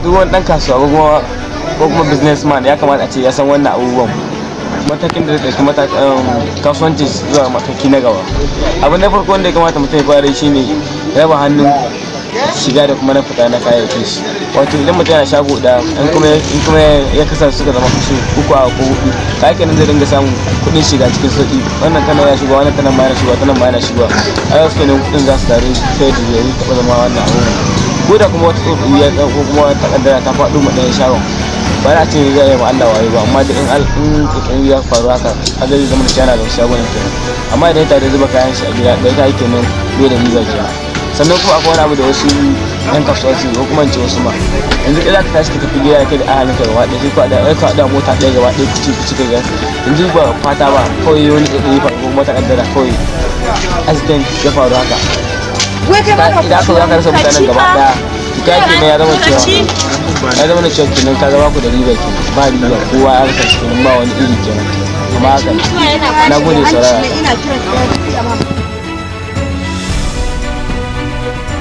Duk wani dan kasuwa ko kuma businessman ya kamata a ce ya san wannan abubuwan, matakin da zai ɗauki kasuwancin zuwa mataki na gaba. Abu na farko wanda ya kamata mutum ya fara yi shine raba hannun shiga da kuma na fita na kayayyakin shi. Wato idan mutum yana shago ɗaya, in kuma ya kasa suka zama kashi uku a ko hudu, ka kenan zai dinga samun kuɗin shiga cikin sauƙi. Wannan tana yana shigowa, wannan tana ma yana shigowa, tana ma yana shigowa. A su kenan kuɗin za su taru sai da zai taɓa zama wannan abubuwan. Ko da kuma wata tsotsi ya ko kuma wata kaddara ta faɗo ma ɗayan shagon, ba za a ce zai yi ma Allah wayo ba, amma da in tsotsi ya faru haka, kaga zai zama da shi yana da wasu shagunan kenan. Amma idan ya tare zuba kayan shi a gida ɗaya, ta kenan bai da riba kenan. Sannan kuma akwai wani abu da wasu yan kasuwa su, ko kuma in ce wasu ma yanzu idan ka tashi ka tafi gida kai da ahalin ka gaba ɗaya, sai ku haɗa mota ɗaya gaba ɗaya ku ci kai. Yanzu ba fata ba, kawai wani tsotsi ya faru ko kuma wata kaddara, kawai accident ya faru haka, idan aka zo aka rasa mutanen gaba ɗaya, to kai kenan ya zama cewa kenan ka zama ku da riba kenan, ba riba, kowa ya rasa shi kenan, ba wani iri kenan. Amma haka, na gode saurara. Ina kiran.